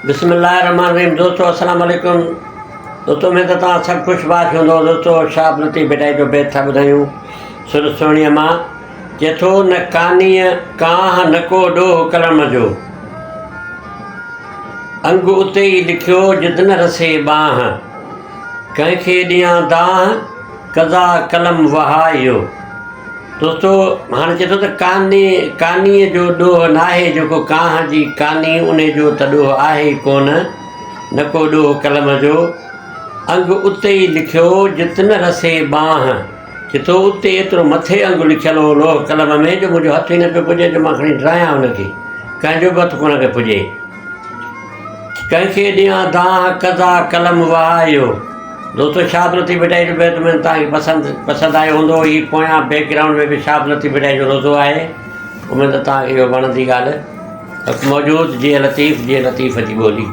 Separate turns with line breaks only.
بسم الله الرحمن الرحيم دوستو السلام عليڪم دوستو اميد ته توهان سڀ خوش باش هوندو دوستو شاهه عبداللطيف ڀٽائي جو بيت ٿا ٻڌايون سر سهڻيء مان چئي ٿو نه ڪانيء ڪانه نه ڪو ڏوهه قلم جو انگ اتي ئي لکيو جت نه رسي ٻانهه ڪنهن کي ڏيان دانهن قضا قلم وهايو دوستو هاڻي چئي ٿو ته ڪاني ڪانيء جو ڏوهه ناهي جيڪو ڪانهه جي ڪاني انهي جو ته ڏوهه آهي ئي ڪونه نه ڪو ڏوهه قلم جو انگ اتي ئي لکيو جت نه رسي ٻانهه چئي ٿو اتي ايترو مٿي انگ لکيل هو لوح قلم ۾ جو منهنجو هٿ ئي نه پيو پڄي جو مان کڻي ڊرايان ان کي ڪنهن جو به هٿ ڪونه پيو پڄي. ڪنهن کي ڏيان دانهن قضا قلم وهايو. دوستو شاهه عبداللطيف ڀٽائي جو بيت اميد توهان کي پسند پسند آيو هوندو هي پويان بيڪ گرائونڊ ۾ به شاهه عبداللطيف ڀٽائي جو روزو آهي اميد ته توهان کي اهو وڻندي ڳالهه حق موجود جيئي لطيف جيئي لطيف جي ٻولي.